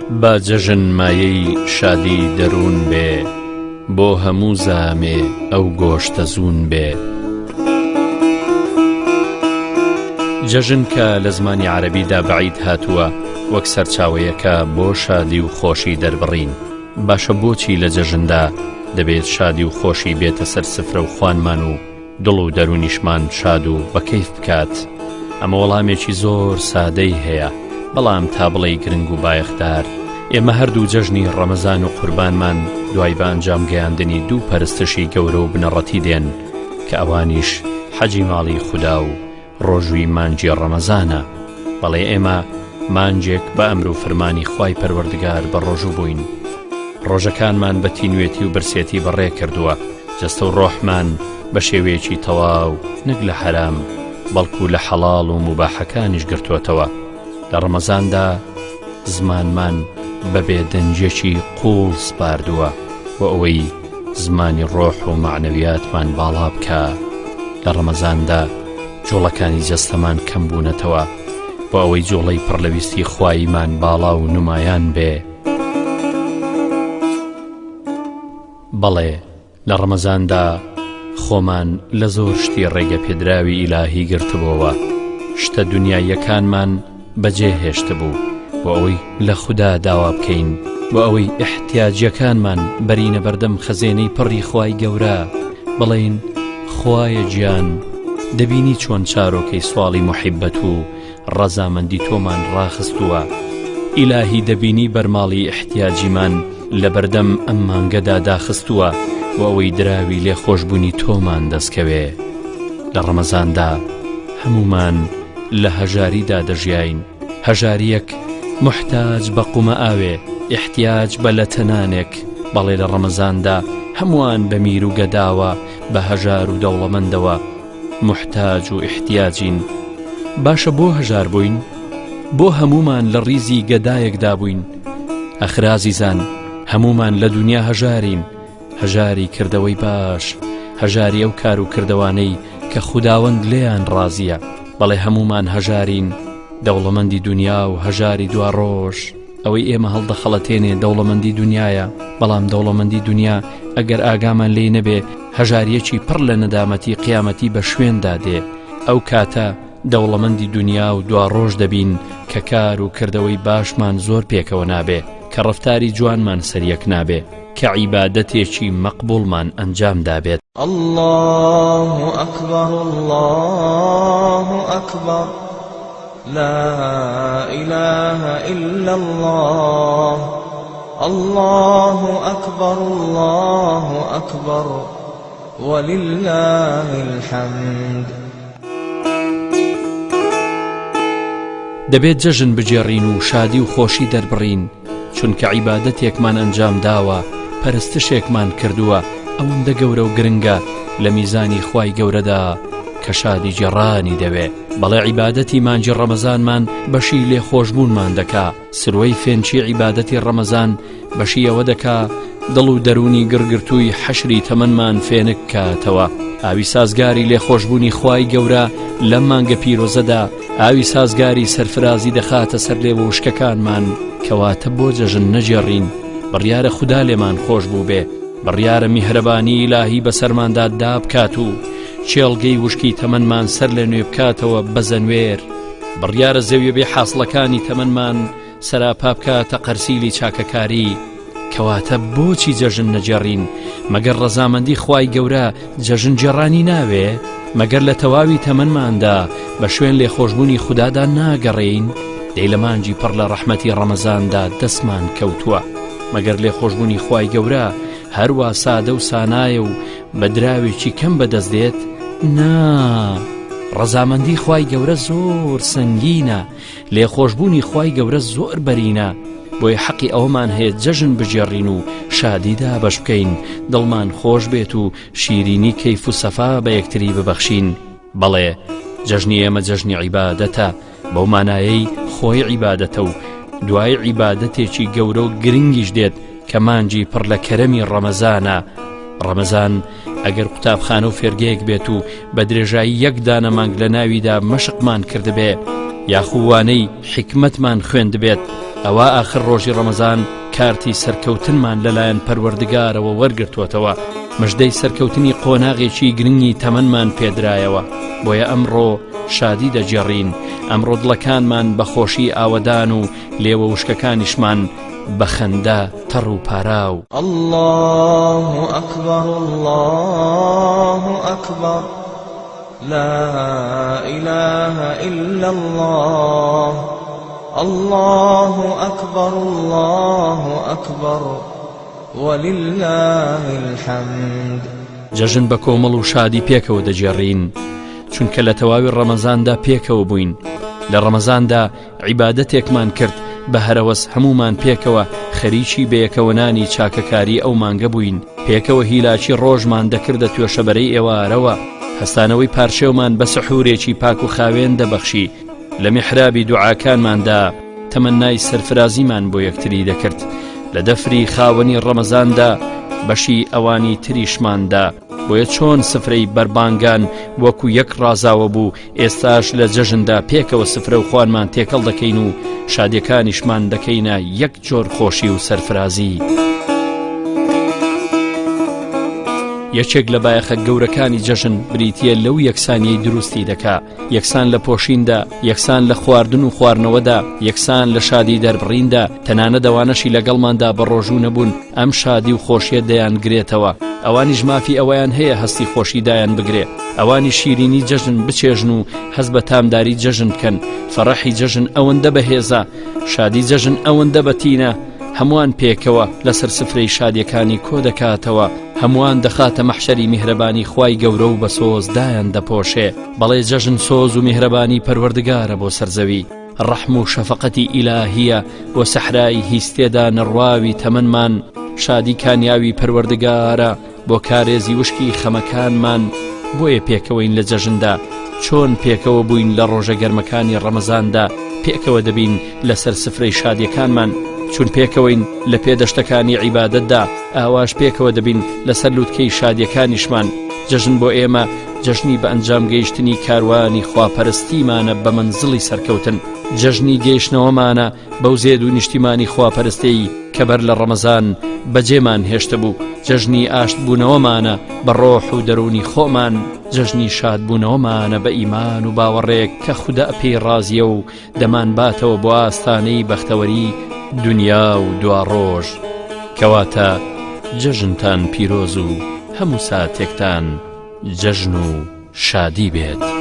با جەژن مایەی شادی دەروون بێ بۆ هەموو زامێ ئەو گۆشتە زوون بێ. جەژن کە لە زمانی عەرەبیدا بە عید هاتووە وەک سەرچاوەیەکە بۆ شادی و خۆشی دەربڕین. باشە بۆچی لە جەژندا دەبێت شادی و خۆشی بێتە سەر سفرە و خوانمان و دڵ و دەروونیشمان شاد و بەکەیف بکات؟ ئەمە وەڵامێکی زۆر سادەی هەیە، بەڵام تا بڵێی گرنگ و بایەخدار. ئێمە هەردوو جەژنی ڕەمەزان و قوربانمان دوای بە ئەنجام گەیاندنی دوو پەرستشی گەورە و بنەڕەتی دێن کە ئەوانیش حەجی ماڵی خودا و ڕۆژووی مانگی ڕەمەزانە. بەڵێ ئێمە مانگێک بە ئەمر و فرمانی خوای پەروەردگار بە ڕۆژوو بووین. ڕۆژەکانمان بە تینوێتی و برسێتی بەڕێ کردووە، جەستە و ڕۆحمان بە شێوەیەکی تەواو نەک لە حەرام بەڵکو لە حەڵاڵ و موباحەکانیش گرتووەتەوە. لە ڕەمەزاندا زمانمان بە بێدەنگیەکی قووڵ سپاردووە بۆ ئەوەی زمانی ڕۆح و مەعنەویاتمان باڵا بکا. لە ڕەمەزاندا جوڵەکانی جەستەمان کەم بوونەتەوە بۆ ئەوەی جوڵەی پڕ لە ویستی خواییمان باڵا و نمایان بێ. بەڵێ لە ڕەمەزاندا خۆمان لە زۆر شتی ڕێگەپێدراوی ئیلاهی گرتبۆوە، شتە دونیاییەکانمان بەجێ هێشتبوو بۆ ئەوەی لە خودا داوا بکەین، بۆ ئەوەی ئیحتیاجیەکانمان بەرینە بەردەم خەزێنەی پڕی خوای گەورە، بڵێین خوایە گیان دەبینی چۆن چارۆکەی سواڵی موحیبەت و ڕەزامەندی تۆمان ڕاخستووە، ئیلاهی دەبینی بەرماڵی ئیحتیاجیمان لەبەردەم ئەم مانگەدا داخستووە بۆ ئەوەی دراوی لێخۆشبوونی تۆمان دەستکەوێ. لە ڕەمەزاندا هەموومان لە هەژاریدا دەژیاین، هەژارییەک موحتاج بە قومە ئاوێ، ئیحتیاج بە لەتە نانێک، بەڵێ لە ڕەمەزاندا هەمووان بە میر و گەداوە، بە هەژار و دەوڵەمەندەوە، موحتاج و ئیحتیاجین. باشە بۆ هەژار بووین؟ بۆ هەموومان لە ڕیزی گەدایەکدا بووین؟ ئەخر ئازیزان هەموومان لە دونیا هەژارین، هەژاری کردەوەی باش، هەژاری ئەو کار و کردەوانەی کە خوداوەند لێیان ڕازییە. بەڵێ هەموومان هەژارین، دەوڵەمەندی دونیا و هەژاری دواڕۆژ. ئەوەی ئێمە هەڵدەخەڵەتێنێ دەوڵەمەندی دونیایە، بەڵام دەوڵەمەندی دونیا ئەگەر ئاگامان لێی نەبێ هەژارییەکی پڕ لە نەدامەتی قیامەتی بە شوێندا دێ، ئەو کاتە دەوڵەمەندی دونیا و دواڕۆژ دەبین کە کار و کردەوەی باشمان زۆر پێکەوە نابێ، کە ڕەفتاری جوانمان سەریەک نابێ، کە عیبادەتێکی مەقبوڵمان ئەنجام دابێت. اللە اکبر اللە اکبر. لا الە الا اللە اللە اکبر اللە اکبر وللە الحمد. دەبێت جەژن بگێڕین و شادی و خۆشی دەربڕین، چونکە عیبادەتێکمان ئەنجام داوە، پەرستشێکمان کردووە، ئەوەندە گەورە و گرنگە لە میزانی خوای گەورەدا کە شادی گێڕانی دەوێ. بەڵێ عیبادەتی مانگی ڕەمەزانمان بەشی لێخۆشبوونمان دەکا، سروەی فێنکی عیبادەتی ڕەمەزان بەشی ئەوە دەکا دڵ و دەروونی گڕگرتووی حەشری تەمەنمان فێنک کاتەوە. ئاوی سازگاری لێخۆشبوونی خوای گەورە لەم مانگە پیرۆزەدا ئاوی سازگاری سەرفرازی دەخاتە سەر لێوە وشکەکانمان، کەواتە بۆ جەژن نەگێڕین، بڕیارە خودا لێمان خۆش بووبێ، بڕیارە میهرەبانی ئیلاهی بەسەرماندا دابکات و کێڵگەی وشکی تەمەنمان سەر لە نوێ بکاتەوە بە زەنوێر، بڕیارە زەویە بێ حاسڵەکانی تەمەنمان سەراپا بکاتە قەرسیلی چاکەکاری، کەواتە بۆچی جەژن نەگێڕین، مەگەر ڕەزامەندی خوای گەورە جەژن گێڕانی ناوێ؟ مەگەر لە تەواوی تەمەنماندا بە شوێن لێخۆشبوونی خودادا ناگەڕێین؟ دەی لە مانگی پڕ لە ڕەحمەتی ڕەمەزاندا دەستمان کەوتووە، مەگەر لێخۆشبوونی خوای گەورە هەروا سادە و سانایە و بە دراوێکی کەم بەدەست دێت؟ نا، ڕەزامەندی خوای گەورە زۆر سەنگینە، لێخۆشبوونی خوای گەورە زۆر بەرینە، بۆیە حەقی ئەوەمان هەیە جەژن بگێڕین و شادی دابەش بکەین، دڵمان خۆش بێت و شیرینی کەیف و سەفا بە یەکتری ببەخشین. بەڵێ، جەژنی ئێمە جەژنی عیبادەتە، بەو مانایەی خۆی عیبادەتە و دوای عیبادەتێکی گەورە و گرنگیش دێت کە مانگی پڕ لە کەرەمی ڕەمەزانە. ڕەمەزان ئەگەر قوتابخانە و فێرگەیەک بێت و بە درێژایی یەک دانە مانگ لە ناویدا مەشقمان کردبێ یاخو وانەی حیکمەتمان خوێندبێت. ئەوا ئاخر ڕۆژی ڕەمەزان کارتی سەرکەوتنمان لەلایەن پەروەردگارەوە وەرگرتووەتەوە، مژدەی سەرکەوتنی قۆناغێکی گرنگی تەمەنمان پێدرایەوە، بۆیە ئەمڕۆ شادی دەگێڕین، ئەمڕۆ دڵەکانمان بە خۆشی ئاوەدان و لێوە وشکەکانیشمان بە خەندە تەڕ و پاراو. اللە اکبر اللە اکبر لا الە الا اللە اللە اکبر اللە اکبر وللە الحمد. جەژن بە کۆمەڵ و شادی پێکەوە دەگێڕین، چونکە لە تەواوی ڕەمەزاندا پێکەوە بووین، لە ڕەمەزاندا عیبادەتێکمان کرد بە هەرەوەز هەموومان پێکەوە خەریکی بەیەکەوەنانی چاکەکاری ئەو مانگە بووین، پێکەوە هیلاکی ڕۆژمان دەکردە توێشەبەرەی ئێوارەوە، هەستانەوەی پارشێومان بە سحورێکی پاک و خاوێن دەبەخشی، لە میحرابی دوعاکانماندا تەمەنای سەرفرازیمان بۆ یەکتری دەکرد، لە دەفری خاوەنی ڕەمەزاندا بەشی ئەوانی تریشماندا. بۆیە چۆن سفرەی بەربانگان وەکو یەک ڕازاوە بوو، ئێستاش لە جەژندا پێکەوە سفرە و خوانمان تێکەڵ دەکەین و شادیەکانیشمان دەکەینە یەک جۆر خۆشی و سەرفرازی. یەکێک لە بایەخە گەورەکانی جەژن بریتییە لەو یەکسانیەی دروستی دەکا، یەکسان لە پۆشیندا، یەکسان لە خواردن و خواردنەوەدا، یەکسان لە شادی دەربڕیندا، تەنانەت ئەوانەشی لەگەڵماندا بەڕۆژوو نەبوون ئەم شادی و خۆشیە دەیانگرێتەوە، ئەوانیش مافی ئەوەیان هەیە هەستی خۆشی دایان بگرێ، ئەوانیش شیرینی جەژن بچێژن و هەست بە تامداری جەژن بکەن، فەڕەحی جەژن ئەوەندە بەهێزە، شادی جەژن ئەوەندە بەتینە، هەمووان پێکەوە لەسەر سفرەی شادیەکانی کۆدەکاتەوە، هەمووان دەخاتە مەحشەری میهرەبانی خوای گەورە و بە سۆز دایان دەپۆشێ، بەڵێ جەژن سۆز و میهرەبانی پەروەردگارە بۆ سەر زەوی، ڕەحم و شەفەقەتی ئیلاهیە بۆ سەحرای هیچ تێدا نەڕواوی تەمەنمان، شادی کانیاوی پەروەردگارە بۆ کارێزی وشکی خەمەکانمان، بۆیە پێکەوەین لە جەژندا، چۆن پێکەوە بووین لە ڕۆژە گەرمەکانی ڕەمەزاندا، پێکەوە دەبین لەسەر سفرەی شادیەکانمان، چون پێکەوەین لە پێدەشتەکانی عیبادەتدا، ئاواش پێکەوە دەبین لەسەر لوتکەی شادیەکانیشمان، جەژن بۆ ئێمە جەژنی بە ئەنجام گەیشتنی کاروانی خواپەرستیمانە بە مەنزڵی سەرکەوتن، جەژنی گەیشتنەوەمانە بەو زێد و نیشتیمانی خواپەرستیی کە بەر لە ڕەمەزان بەجێمان هێشتبوو، جەژنی ئاشتبوونەوەمانە بە ڕۆح و دەروونی خۆمان، جەژنی شادبوونەوەمانە بە ئیمان و باوەڕێک کە خودا پێی ڕازییە و دەمانباتەوە بۆ ئاستانەی بەختەوەری دونیا و دواڕۆژ، کەواتە جەژنتان پیرۆز و هەموو ساتێکتان جەژن و شادی بێت.